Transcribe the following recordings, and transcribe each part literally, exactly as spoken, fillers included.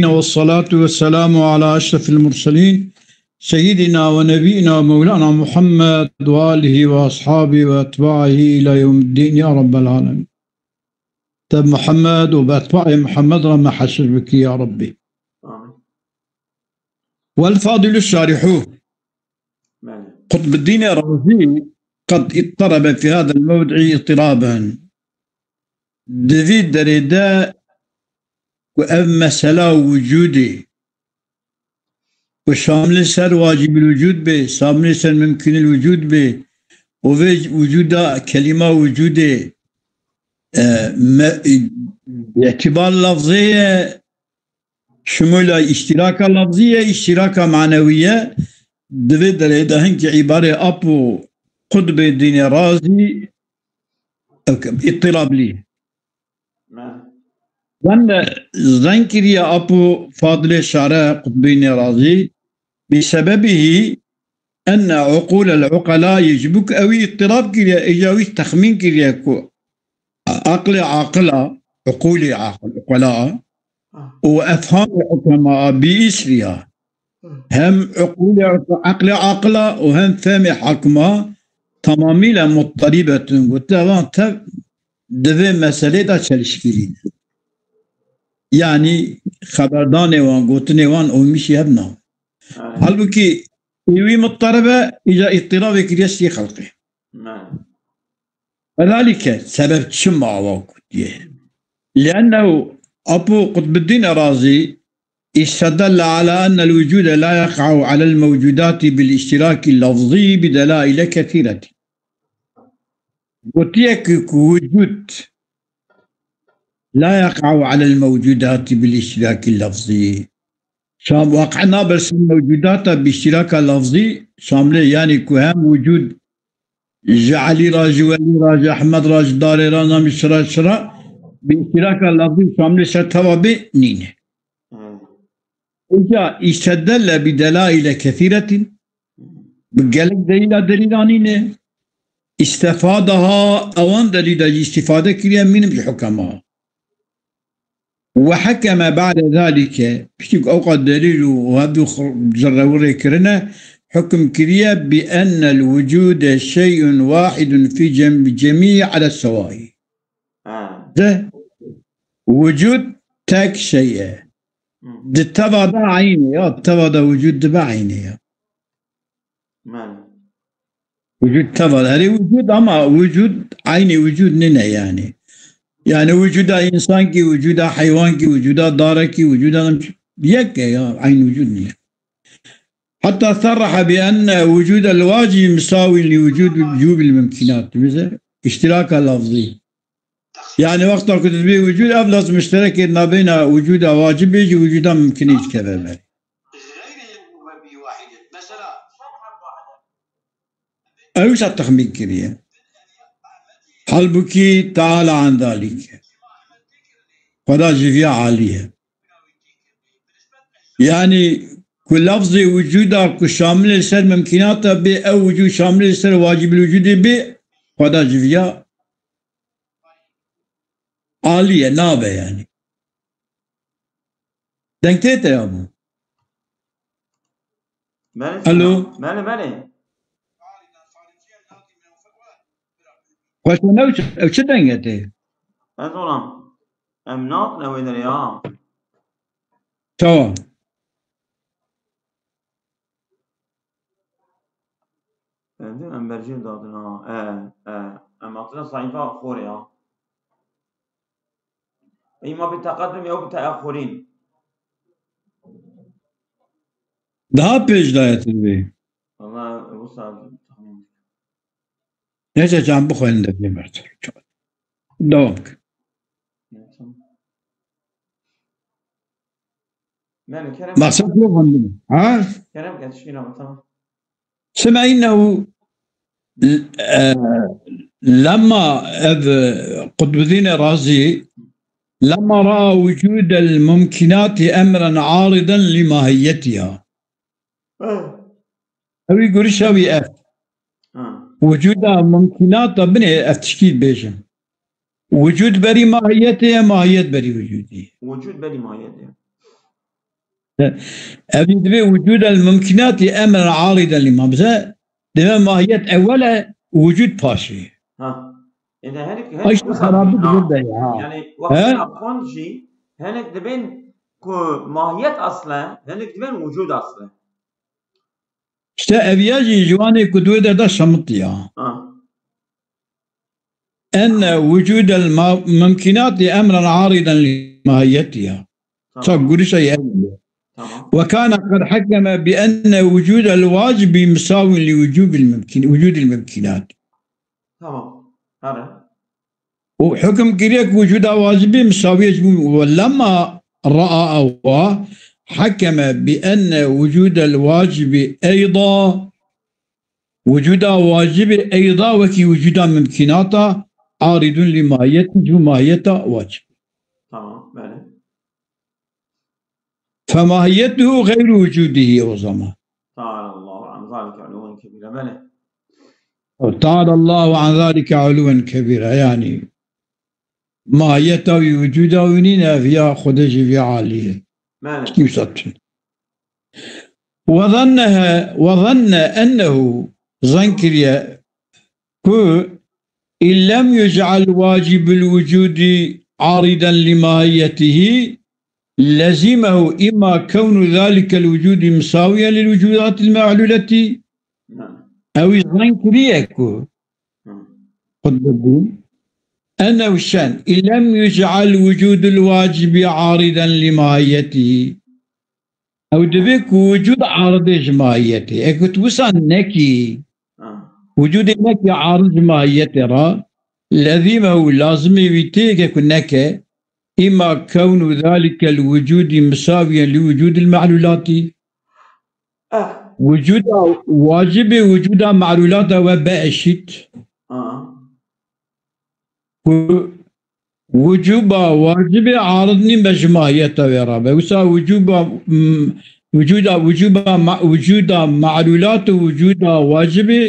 والصلاة والسلام على أشرف المرسلين سيدنا ونبينا ومولانا محمد وآله وأصحابه وأتباعه إلى يوم الدين يا رب العالمين. Te Muhammed û bi etbaê Muhammed re me heşir bikî ya Rabbî. Amîn. والفاضل الشارح Belê. Qutbuddînê Razî قد اضطرب في هذا الموضع اضطرابا. Di vî derê de ku ev mesela wicûdê, ku şamilê ser wacibîl wicûd bê, şamilê ser mimkînîl wicûd bê, û vê wicûda kelîma wicûdê, e, me, îtîbar lafzê ye, şimûla îştîraka lafzî ye, îştîraka manewî ye, di vê derê de hinkî îbarê Apo Qutbê Dînê Razî, ew ke, îtîrablî ye. Belê. Zen de zen kiriye Apo Fadilê Şare Qutbînê Razî, bi sebebihî enne uqûlel uqelayî, ji bo ku ewî îtîrab kiriye, îja wî texmîn kiriye ku aqlê aqila, uqûlê aqil, uqela, Ah. û efhamê hukema bî îsriya. Hem uqûlê, eqlê aqila û hem fehmê hakima tamamîle mutterîbetun. Gote van tev di vê meselê de çelişkîlî ne. Yanî xeberdanê wan, gotinê wan û mişî hev nabe. Aynen. Halbûkî wî mutterib e, îca îtîravê kiriye sî xelqê. Aynen. Ve zalike, sebeb çima awa gotiye? Liennehu Apo Qutbuddin Erazî istedelle ala ennel vucude la yeqa'u alel mewcudati bil iştiraki lafzî bi delaile kesiretin. Gotiye ki ku wicud la yeqa'u alel mewcudati bil iştiraki lafzî. Şam waqe nabe ser mewcudata bi iştiraka lafzî şamilê, yanî ku hem wicud ji Elî re, ji Welî re, ji Ehmed re, ji Darê re, namî şira şira, bi îştiraka lafzî şamilê ser teva bê nîne. Hmm. Îca îstedelle bi delaîle kesîretin, bi gelek delîla delîla nîne. Îstefadaha, ewan delîla jî îstîfade kiriye, mînim ji hukema. Ve hekeme ba'de zalike, piştî ku ewqas delîl û hevdû xir-, zirrewirê kirine, hukm kiriye bi ennel vucude şey'un wahidun fi cem-, cemî ala sewayî. Ha. De, vucud tek şey e. Hı. Di teva de eynî ya, teva de vucud dibe eynî ya. Belê. Vucud teva, herî vucud ama vucud eynî vucud nîne yani. Yani vucuda însan kî, vucuda heywan kî, vucuda dare kî, vucuda yek e ya, eynî vucud nîne. Hatta sarraha bi enne vucudel vacib misawi li vucud, vucubil mumkinat. Bize iştiraka lafzî. Yani wexta ku tu dibê wicûd, ev laz muşterekê nabeyna wicûda wacibê jî wicûda mimkinê jî dikeve ber. Ew wisa texmîn kiriye. Halbûkî teala an zalîk. Xweda ji viya alî ye. Yani ku lafzê wicûda ku şamilê ser mimkînata bê, ew wicûd şamilê ser wacibîl wicûdê bê, Xweda ji viya alî ye, nabe yani. Deng tê te ya bû? Belê, Alo? Belê, belê. Xweşe ne, ew çi, ew çi denge tê? Ez olam. Em natin ew ê derê ya. Tamam. Efendim, em berjên dadin ha. E, e, em hatine sayfa xorê ya. Ey ma bi teqedum ya bi teexurîn. Daha pêş daye tu dibê. Valla bu saat tahmin. Neyse, can bixwendin de bê mer. Devam. Tamam. Yani Kerem. Maqsed ne xwendin? Ha? Kerem ke tişkîna tamam. Sima innehu, e, lemma ev, e, Qutbuddin Razî, lemma raa wucudel mumkinati emren aridan li mahiyetiha. Ha. Ew ê gurişa wî ev. Ha. Wucuda mumkinata binê ev tişkî dibêjin. Wucud berî mahiyetê ye, mahiyet berî wucudê ye. Wucud berî mahiyetê ye. Ev jî divê wicûd el mumkinatî emren ariden lî ma. Bize divê mahiyet ewel e, wicûd paşê. Ha. Êne hinek, hinek Ay işte wisa xerabî ha. Burada ya. Yani He? Wextê xwend jî hinek dibên ku mahiyet asle, hinek dibên wicûd asle. İşte ev ya jî ji wanê ku duê de da şemitiya. Ha. Enne wicûdel ma-, mumkinatî emren ariden lî mahiyetiha. Tamam. Sa gurişa ye. Tamam. Ve kana qad hakeme bi enne wicûdel wacibi misawin li wicûbil mumkin-, wicûdil mumkinat. Tamam. Hadi. Û hukm kiriye ku wicûda wacibî misawiyê ji bo, we lemma raa ewa hakeme bi enne wicûdel wacibi eyda, wicûda wacibê eyda wekî wicûda mumkînata aridun lî mahiyetî ji bo mahiyeta wacib. Tamam, belê. Femahiyetuhu gayru wicûdihî o zaman. Teala Allahu an zalike uluven kebîra. Belê. Teala Allahu an zalike uluven kebîra. Yani mahiyeta wî wicûda wî nîne, ev ya Xwedê jî vî alî ye. Belê. Tiştî wisa tune. Ve zannehe, ve zanne ennehu, zan kiriye ku in lem yuc'al wacibul wicûdi ariden li mahiyetihî, lezimehu imma kewnu zalikel wicûdi misawiyen lil wicûdatil me'lûleti. Ew zan kiriye ku Qutbuddin. Ennehu şen, in lem yuc'al wicûdul wacibi ariden li mahiyetihî. Ew divê ku wicûd aridê ji mahiyetê. Eke tu wisa nekî, Ha. Wicûdê nekî arid ji mahiyetê re, lezîmehu lazimê wî tê, eke ku neke, îma kewnu zalikel wicûdî misawiyen li wicûdil me'lûlatî. Eh. Wicûda wacibê wicûda me'lûlata we be eşît. Ha. Ku wicûba wacibê arid nîn be ji mahiyeta wê re be. Wisa wicûba, mm, wicûda, wicûba ma-, wicûda me'lûlat û wicûda wacibê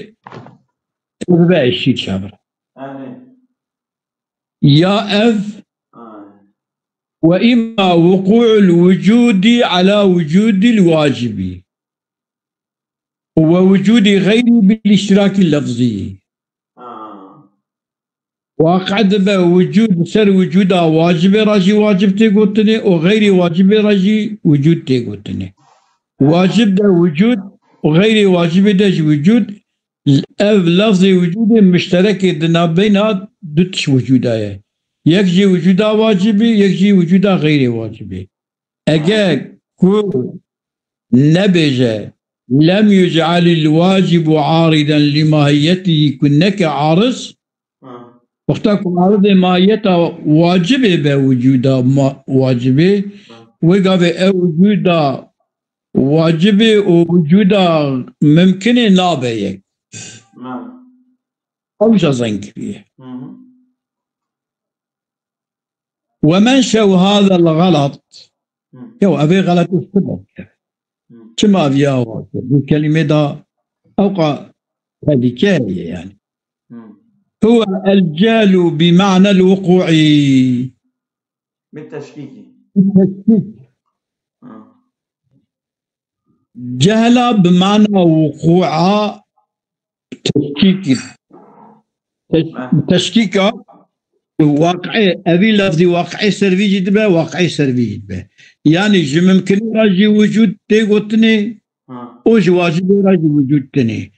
ev be eşît çav re. Anê. Ya ev Anê. Ve imma wuqu'ul wicûdî ala wicûdil wacibî. Ve wicûdî xeyrî bil îştirakî lefzî. Ha. Waqe dibe wicûd ser wicûda wacibê re jî wacib tê gotinê û xeyrî wacibê re jî wicûd tê gotinê. Wacib de wicûd û xeyrê wacibê de jî wicûd, ev lefzê wicûdê mişterekê di navbeyna du tişt wicûda ye. Yek jî wicûda wacibê, yek jî wicûda xeyrê wacibê. Eger ku nebêje, "Lem yuc'alil wacibu ariden li mahiyetihî", ku neke ariz, Ha. wexta ku aridê mahiyeta wacibê be wicûda ma-, wacibê, Ha. wê gavê ew wicûda wacibê û wicûda mimkinê nabe yek. Ha. Ew jî zengiriye. Hı hı. Ve menşe'u hazel galat. Hı. Ya ev ê xeletê çi be? Hı. Çima viya wa? Bu kelîme da ewqa tehlike ye yani. Hı. Huve el cehlu bi ma'nel wuku'i. Bi teşkîkî. Bi teşkîk. Hı. Cehla bi mana wuku'a teşkîkî. Teş-, Heh. Teşkîka waqi'ê, evî lafzî waqi'ê ser vî jî dibe, waqi'ê ser vî jî dibe. Yani ji mimkinî re jî wicûd tê gotinê, Ha. û ji wacibê re jî wicûd tenê.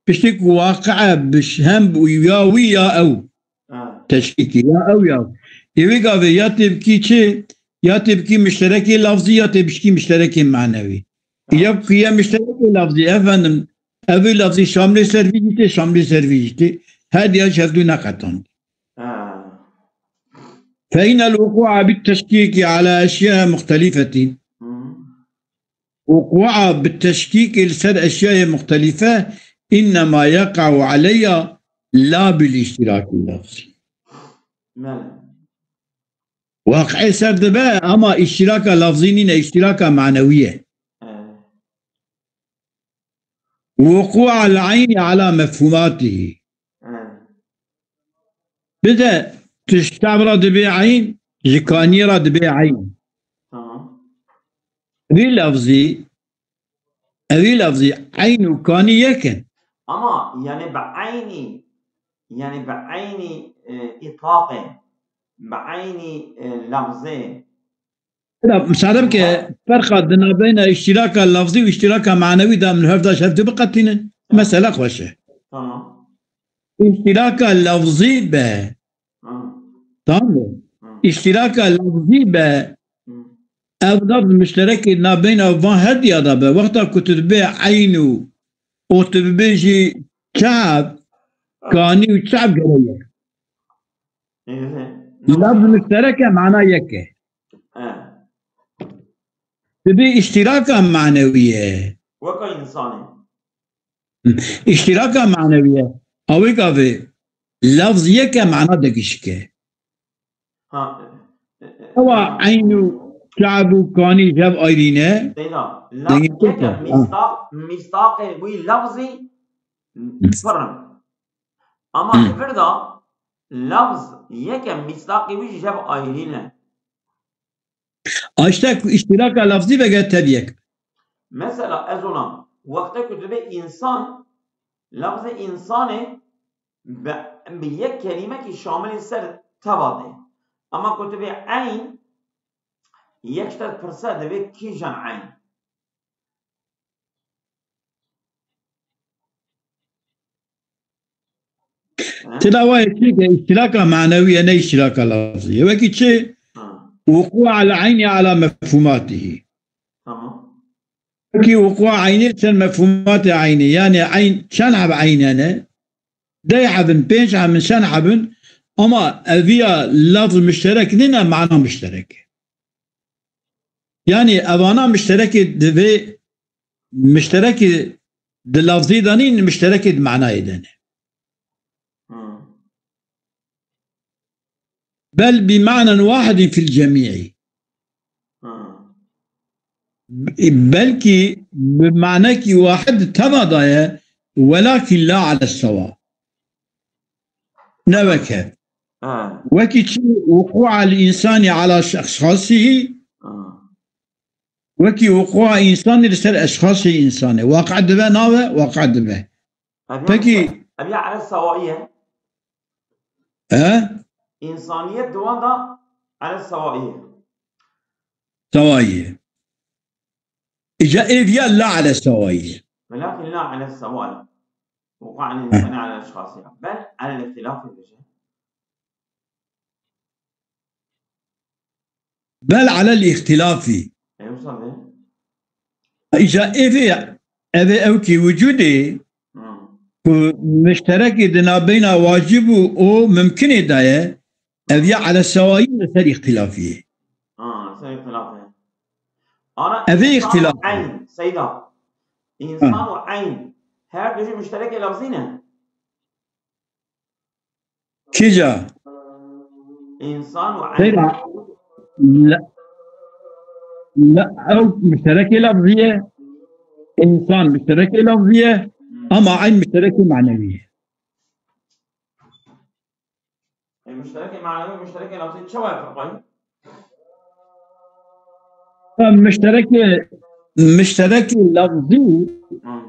Piştî ku waqi'e bi ş-, hem ya wî ya ew. Ha. Teşkîkî ya ew ya. Ê wê gavê ya tê bikî çi? Ya tê bikî mişterekê lafzî ya tê bişkî mişterekê manewî. Ha. Ya ku ye mişterekê lafzî, efendim, ev ê lafzî şamlê ser vî jî tê, şamlê ser vî jî tê. Her diya ji hevdû neqetand. Ha. Fe innel wuku'a bit teşkîkî ala eşya muxtelîfetî. Hı. Wuku'a bi teşkîkê li ser eşyayê muxtelîfe innema yeqa'u aleyha la bil îştirakî lafzî. Belê. Waqi'ê ser dibe ama îştiraka lafzî nîne, îştiraka manewî ye. Evet. Wuku'al eynî ala mefhûmatihî. Evet. Bide tişta re dibe eyn, ji kaniyê re dibe eyn. Tamam. Evî lafzî, evî lafzî eyn û kanî yek in. Ama yani bi eynî, yani bi eynî, e, îtlaqê, bi eynî, e, lafzê. Misale bike, ferqa di nabeyna îştiraka lafzî û îştiraka manewî de min hev da ji hev du biqetînin. Mesele xweş e. Tamam. Îştiraka lafzî be. Hı. Tamam mı? Hı. İştiraka lafzî be. Hı. Ev lafz müşterekê nabeyna van her diya da be. Wexta ku tu dibê eyn û, û tu bibêjî çav, kanî û çav gereye. Hı hı. Lafz müştereke mana yek e. Hı. Dibê îştiraka manewî ye. Weka insanê. Îştiraka manewî ye. Awê gavê lafz yek e, mana de gişik e. Ha, e, e, e, Ewa ha. Eyn û çav û kanî ji hev ayrî ne. Seyda, lafz Dengê yek e, ha. Mîstaq, mîstaqê wî lafzî pir in. Ama Hı. Li vir de lafz yek e, mîstaqê wî ji hev ayrî ne. A işte ku îştiraka lafzî vege tev yek. Mesela ez ona, wextê ku dibê însan, lafzê însanê bi, bi yek kelîmekî şamilî ser teva dê. Ama ku dibê eyn, yek ji te dipirse, dibê kîjan eyn? Tila wa yekê ke îştiraka manewî ye, ne îştiraka lafzî ye. Wekî çi? Ha. Wuqû el eynî ala mefhûmatihî. Tamam. Wekî wuqû eynî li ser mefhûmatê eynî. Yani eyn, çend heb eyn hene? Deh hebin, pênc hebin, çend hebin? Ama eviya lafz müşterek nîne, mana müşterek e. Yani evana müşterekê divê, müşterekê di lafzî de nîn, müşterekê di manayê de ne. Hmm. Bel bi manen wahidin fil cemî'i. Hmm. Belkî bi manekî wahid teva daye, welakin la ala sewa. Ne weke. Ha. Wekî çi wuqû el însanî ala şexsî, ha. Wekî wuqûa însanî li ser eşxasê însanê. Waqe dibe nabe, waqe dibe. Ev ya Peki. Ev ya ele sewayî ye. He? Însaniyet di wan de ele sewayî ye. Sewayî ye. Îca êv ya la ele sewayî ye. Velakin la ele sewayî. Wuqûa el He. Însanî ele eşxasî. Bel ele îhtilafî bêje. Bel alel îhtilafî. E, wisa be? Îca evê, evê ew kî wicûdê Hmm. ku müşterekî di nabeyna wacib û, û mimkinê de ye, ev ya ele sewayî li ser îhtilafî ye. Ha, ser îhtilafî. Ana Evê însan û îhtilaf. Eyn, Seyda. Însan Ha. û eyn. Her du jî müşterekê lafzî ne? Kîja? Însan û Seyda, eyn. La, la, ew müşterekê lafzî ye. Însan müşterekê lafzî ye. Hmm. Ama eyn müşterekê manewî ye. E, müşterekê manewî, müşterekê lafzî çawa ye ferqayî? Müşterekê, müşterekê lafzî, Hmm.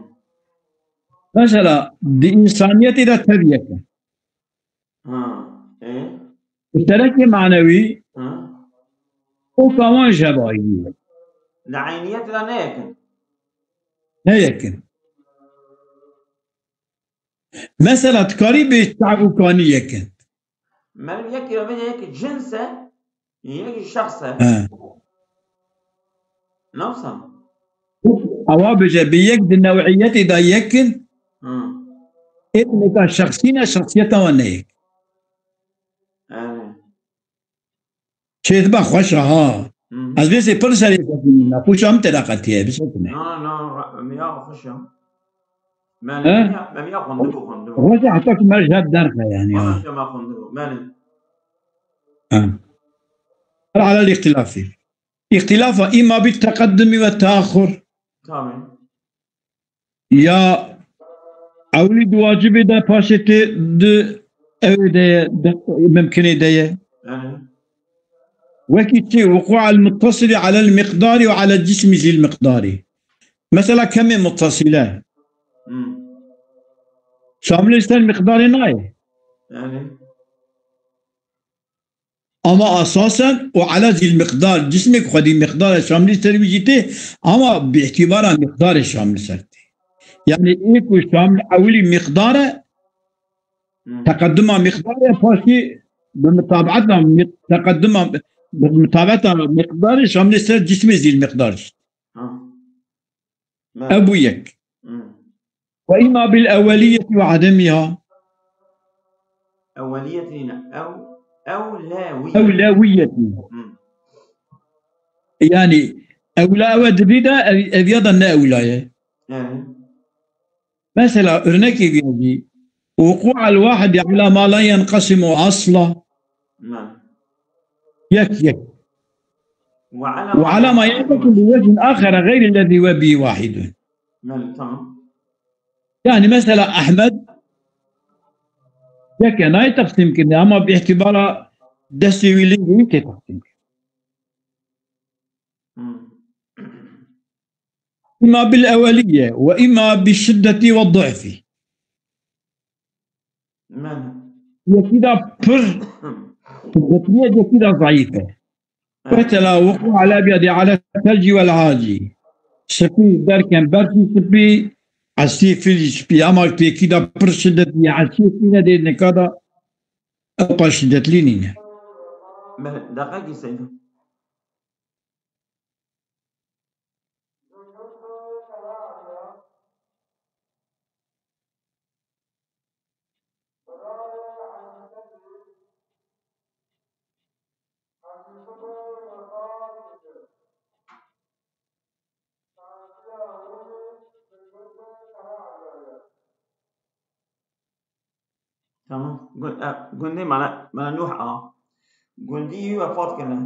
mesela, di însaniyetê de tev yek e. Ha, e? Müşterekê manewî, Ha. o kawan jevayî ye. Di eyniyetê de ne yek in. Ne yek in. Mesela, dikarî bê çav û kanî yek in. Meriv yek kira bêje yek cins e, yek şexs e. He. Ne wisa? Ewa bêje, bi yek di new'iyetê de yek in, Hı. ê neka şexsî ne, şexsiyeta wan ne yek. Evet. Çêdibe xweş e ha. Hı hı. Ez vê sê pir serê xwe bînim, nexweşa min tê de qetiye, bisekine. Na, na, ra-, em ya xweş e. Belê, He? em ya, em ya xwendibû, xwendibû. Xweş e, heta ku me ji hev derxe yani, ha. Xweş e, me xwendibû, belê. Ha. Her alel îxtilafî. Îxtilafa îma bî teqeddumî ve teaxur. Tamam. Ya ewlî di wacibê de, paşê tê di ewê de ye, di mimkinê de ye. Hı hı. Wekî çi? وقوع المتصل على المقدار وعلى الجسم ذي المقدار. Mesela kemê muttasile. Hmm. Şamilê ser miqdarê nayê. Yani. Ama esasen û ala zîl miqdar, cismê ku xwedî miqdar e, şamilê ser wî jî tê, ama bi îtîbara miqdarê şamil ser tê. Yani ê ku şamil ewilî miqdar e, Hmm. Teqeduma miqdarê paşî bi mutabeeta mi-, teqeduma, bi mutabeeta miqdarê şamilê ser cismê zîl miqdar jî. Ha. Ev bû yek. Hmm. Ve îma bil eweliyeti ve ademiha. Eweliyeti nîne. Ew, ewlewiyeti. Ewlewiyeti. Hmm. Yani ewla ew e dibî de ev, ev ya da ne ewla ye. Yani. Mesela örnekê vî jî, وقوع الواحد على ما لا ينقسم أصلا. Na'am. Yek, yek. وعلى ما ينقسم بوجه آخر غير الذي هو به واحد. Na'am, tamam. Yani mesela Ahmed yek e, nayê teqsîm kirin ama bi îtîbara destê wî lê wî tê teqsîm kirin. Hmm. إما بالأولية وإما بالشدة والضعف. Mene. Yekî de pir şiddetli ye, yekî de zayîf e. Evet. Mesela وقوع الأبيض على الثلج والعاج. Spî derken berfî spî, esî fîlî spî. Ama yekî de pir şiddetli ye, esî spî ne dê nika da ew qas şiddetlî nîne. Mene. Deqekî seyda. Tamam. Gu-, e, gundî mane, mane Nuh a. Gundî wî wefat kirine.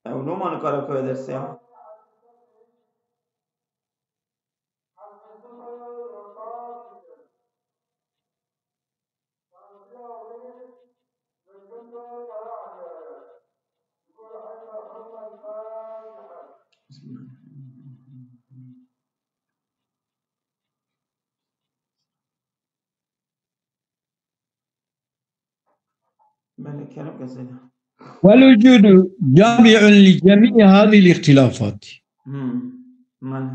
Ew loma nikare bikeve dersê ya. Belê, kerem ke Seyda. والوجود جامع لجميع هذه الاختلافات. Hmm. Belê.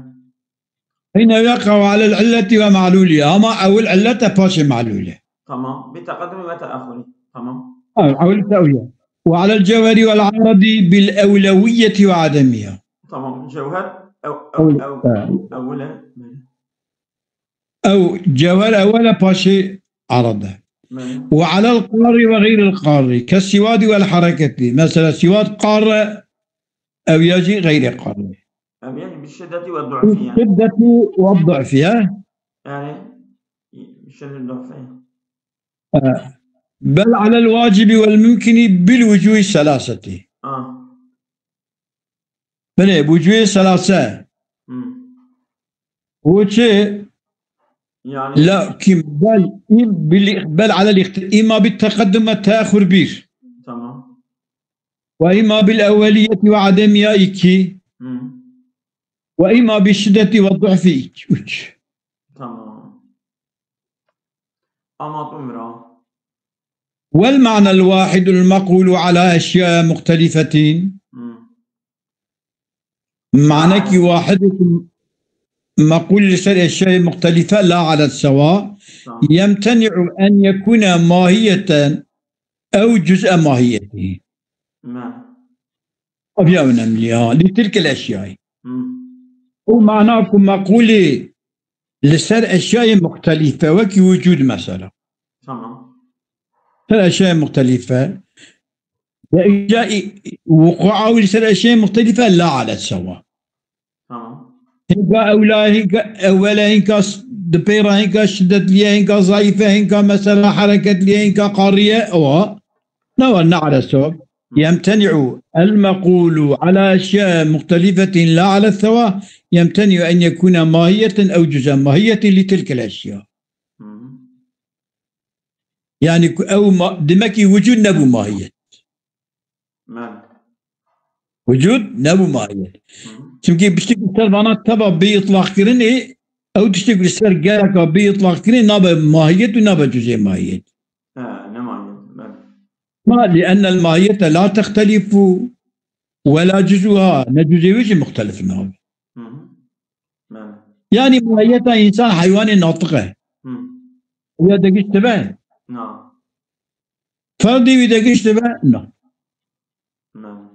حين يقع على العلة ومعلولها. Ama ewil illet e, paşê malûl e. Tamam. بتقدم وتأخر. Tamam. Ha, ewil tewye. وعلى الجوهر والعارض بالأولوية وعدمها. Tamam. Cewher ew, ew, Ewil, ew, ha. Ewil e. Ew cewher ewel e, paşê arad e. Belê. وعلى القار وغير القار كالسواد والحركة. Mesela siwad qar e, ew ya jî xeyrê qar e. Ev yani بالشدة والضعف yani. بالشدة والضعف, ha? Yani, şiddet du'fi. E, بل على الواجب والممكن بالوجوه الثلاثة. Ah. Belê, وجوه ثلاثة. Hmm. O çi? Yani. Lakin bel, im, bil, bel alel ixt-, ima bit teqeddum ve teahhur bir. Tamam. Ve ima bil evveliyeti ve ademiya iki. Hmm. Ve ima bil şiddeti ve du'fi iki, üç. Tamam. Anladım bira. والمعنى الواحد المقول على أشياء مختلفة. Hmm. Manekî wahid û meqûl li ser eşyayê muxtelife la ala sewa, Tamam. Yemteni'u en yekûne mahiyeten ew cuz'e mahiyetî. Me. Ev ya önemli ya. Li tilkel eşyayê. Hmm. O mana ku meqûlê li ser eşyayê muxtelife, wekî wicûd mesela. Tamam. Ser eşyayê muxtelife. Ve îca wukua wî li ser eşyayê muxtelife la ala sewa. Tamam. Hinka ewla, hinka ewele, hinka s-, dipêra, hinka şiddetliye, hinka zayıfe, hinka mesela hareketliye, hinka qarriye, ewa. Ne var, ne ala sewa. يمتنع المقول على أشياء مختلفة لا على السواء، يمتنع أن يكون ماهية أو جزءا ماهية لتلك الأشياء. Hı hı. Yani ku ew ma-, demek ki vücud nebû mahiyet. Belê. Wicûd nebû mahiyet. Hı hı. Çimkî piştî ku ser vana teva bê îtlaqkirinê, ew tiştê ku li ser gereka bê îtlaqkirinê nabe mahiyet û nabe cuzê mahiyet. He, ne mahiyet, belê. Ma, لأن الماهية لا تختلف ولا جزءها, ne cuzê wê jî muxtelif nabe. Hı hı. Belê. Yanî mahiyeta însan heywanê natiq e. Hı. Ya degiştibe? Na. Ferdê wî degiştibe? Na. Na.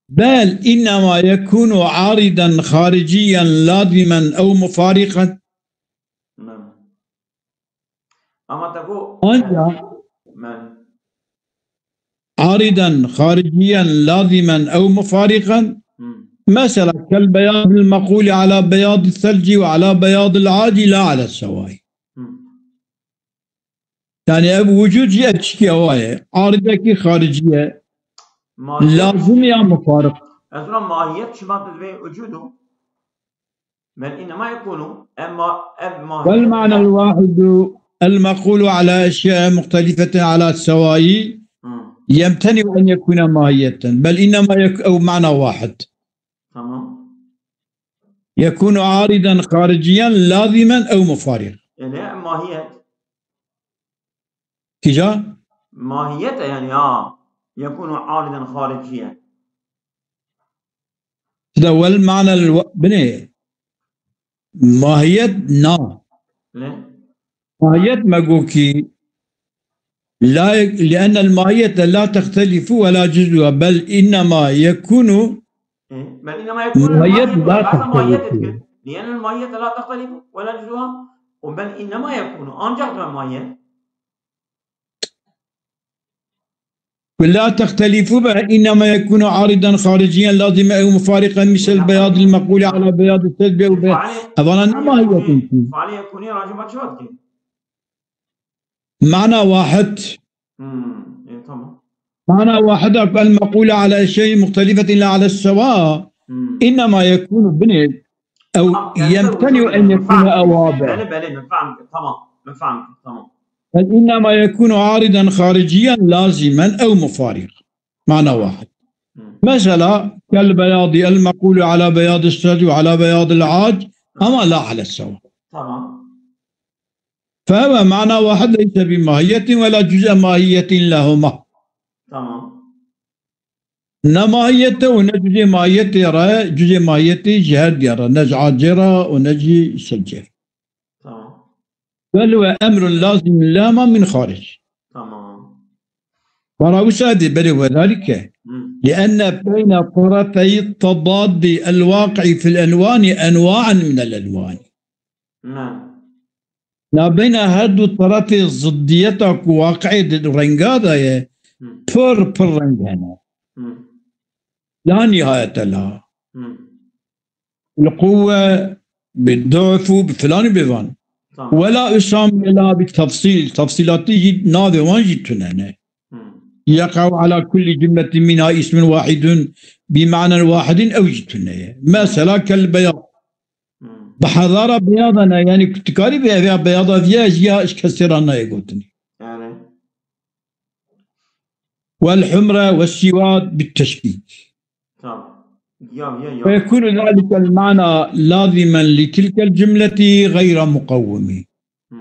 بل إنما يكون عارضا خارجيا لازما أو مفارقا. Belê. Ama te got. Ancak Belê. عارضا خارجيا لازما أو مفارقا. Hı. Mesela كالبياض المقول على بياض الثلج وعلى بياض العاج لا على السواء. Hı. Yani ev vücud jî ev tiştî ewa ye. Aridekî xaricî ye. Mahiyet. Lazim ya mufarık. Ez ona mahiyet şima divê vücudu. Bel innema yekunu. Emma ev mahiyet. والمعنى الواحد المقول على أشياء مختلفة على السواء Hı. يمتنع أن يكون ماهية. بل إنما يك-، أو معنى واحد. Tamam. يكون عارضا خارجيا لازما أو مفارقا. Yani mahiyet. Kîja? Mahiyet e yani ha. Yekunu aridan hariciyen. Di wel mana binê. Mahiyet na. Ne? Mahiyet me got kî la, لأن الماهية لا تختلف ولا جزءها، بل إنما يكون E, bel innema yekunu Mahiyet mahiyet la ve, aslında mahiyet tehtelifu. Etkin. Li'ennel mahiyete la tehtelifu ve la cüz'uha. O bel innema yekunu. Ancak ve mahiyet. ولا تختلف به، إنما يكون عارضا خارجيا لازما أو مفارقا مثل البياض المقول على بياض الثلج أو بياض. Faalê, Evana ne faalê mahiyet yekunu, etkin? Faalê yekunu racima çi vat ki? معنى واحد. Hmm, e, tamam. معنى واحد المقول على شيء مختلفة لا على السواء. Hmm. إنما يكون بني أو Tamam, yani يمتنع sen أن bunu يكون fahmettin. أوابع. Belê, belê, min fahmettin. Tamam, min fahmettin. Tamam. بل إنما يكون عارضا خارجيا لازما أو مفارقا. معنى واحد. Hmm. Mesela كالبياض المقول على بياض الثلج وعلى بياض العاج، أما لا على السواء. Tamam. فهو معنى واحد ليس بماهية ولا جزء ماهية لهما. Tamam. Ne mahiyete û ne cüzê mahiyetê re, cüzê mahiyetê ji her diya re, ne ji acê re û ne jî selcê re. Tamam. بل هو أمر لازم لهما من خارج. Tamam. Bara wisa dê belê وذلك. Hı. لأن بين طرفي التضاد الواقع في الألوان أنواعا من الألوان. Ne. Nabeyna her du terefê ziddiyeta ku waqiê di renga de ye, Hı. pir pir reng hene. Hı. La nihayete la. Hı. Bi quwwe, bi du'f û bi filan û bi van. Tamam. Wela usam la bi tefsîl, tefsîlatî jî navê wan jî tune ne. Hı. Yeqe'u ala kulli cumletin minha ismun wahidun bi ma'nen wahidin ew jî tune ye. Mesela kel beyaz. Hmm. Bi hezara beyada ne, yani tu karî bi ev ya beyada viya ji ya ji kesê re nayê gotinî. Yani. Wel humre ve siwad bit teşbîh. Tamam. Ya, ya, ya. Ve yekunu zalike el mana lazimen li tilkel cumleti gayra muqawwimi. Hmm.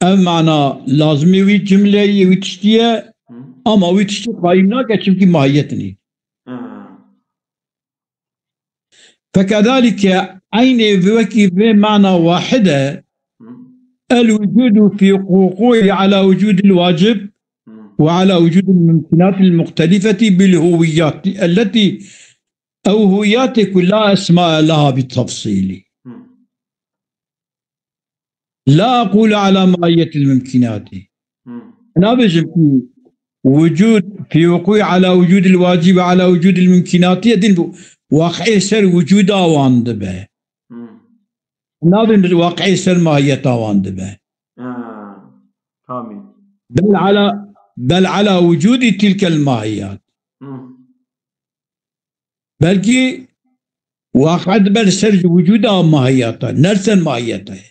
Ev mana lazimê wî cumleyê wî tiştî ye, Hmm. ama wî tiştî qayîm nake, çimkî mahiyet nî. Ha. فكذلك عيني وكي في معنى واحدة، الوجود في وقوعه على وجود الواجب وعلى وجود الممكنات المختلفة بالهويات التي، أو هويات كلها أسماء لها بالتفصيل. لا أقول على ماهية الممكنات. Nabêjim ku وجود في وقوع على وجود الواجب على وجود الممكنات din bu. Waqiê ser wicûda wan dibe. Nabêjim waqiê ser mahiyeta wan dibe. Ha, tamam. بل على، بل على وجود تلك الماهيات. Belkî waqe dibe li ser ji wicûda mahiyeta, ne li ser mahiyeta ye.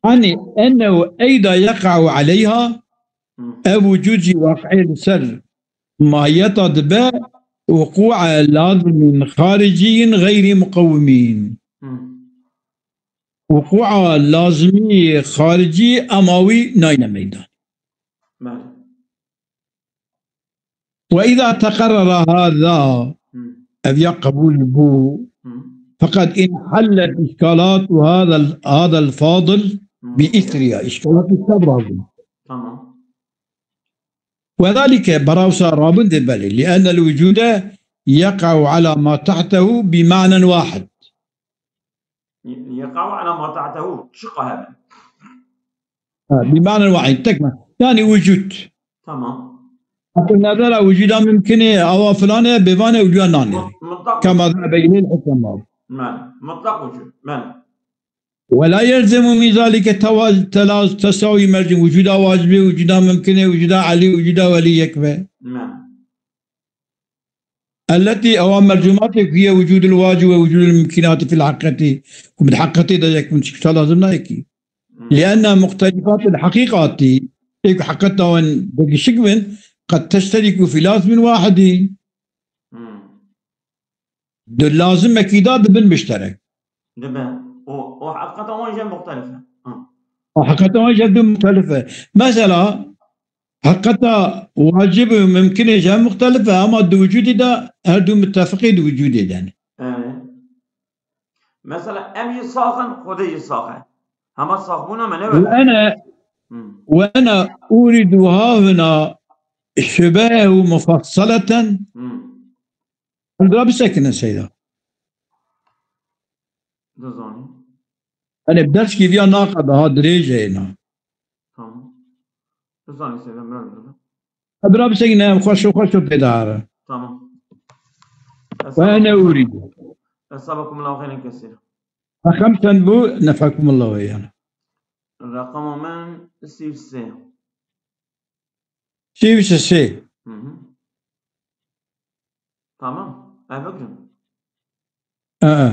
Yanî, ennehu eyda yeqa'u aleyha, Hmm. ev wicûd jî waqi'ê li ser mahiyeta dibe, wuqû'a lazimîn xaricîn xeyrî muqewimîn. Hmm. Wuqû'a lazimî xaricî ema wî nayne meydan. Belê. Ve izâ teqerrera hâzâ, Hmm. ev ya qebûl bû, Hmm. feqed inhellet îşkâlâtu hâzel, hâzel fadil Hmm. bi îsriha. Îşkâlât îsrî lazim. Tamam. Ve zalike, berawsa rabin de belê. Li ennel wucûde yeqa'u ala ma tahtehu bi ma'nen wahid. Yeqa'u ala ma tahtehu. Çi qahebe? Ha, bi ma'nen wahid. Tek ma. Yani wucûd. Tamam. Hatta nezera wucûda mümkün e, awa filan e, bêvan e, wucûda nanê. Mut-, mutlak Kema wucûd. Zehebe ileyhil hukema. Belê. Mutlak wucûd. Belê. Ve la yelzemu min zalike tevaz-, telaz-, tesawî mercûm. Wucûda wacibê, wucûda mümkün e, wucûda elî, wucûda welî yek be. Belê. Elletî ewa mercûmatê ku ye wucûdul wacib ve wucûdul mumkînatî fil heqîqetî, ku bi heqîqetê de yek bin çiksa lazim nayekî. Hmm. Li enne muxtelifatil heqîqatî, ê ku heqîqeta wan degişik bin, qed teşterîku fî lazmin wahidî. Hmm. Di lazimekî de dibin muşterek. Dibe. O, o heqîqeta wan jî muxtelif e. Ha. O heqîqeta wan jî du muxtelif e. Mesela, heqîqeta wacib û mumkinê jî hem muxtelif e, ama di wicûdê de her du muttefiqê di wicûdê de ne. Evet. Mesela em jî sax in, Xwedê jî sax e. Hema saxbûna me ne Ve were. Ene, Hmm. Ve ene uridu hahuna şubehu mufassaleten. Hmm. Em dira bisekinin Seyda. Dizanî. Hani bi dest kîviya naqa daha dirêj e na. Tamam. Dizanî Seyda, merak etme. Em dira bisekinin, em xweş û xweş û pê dahare. Tamam. Ve ene ûrî. Esabakumullahu xeyren kesîra. Raqem çend bû? Nefekumullahu eyyan. Raqema min sî û sê. Sî û sê. Hı hı. Tamam. Ev bigirin. Ee.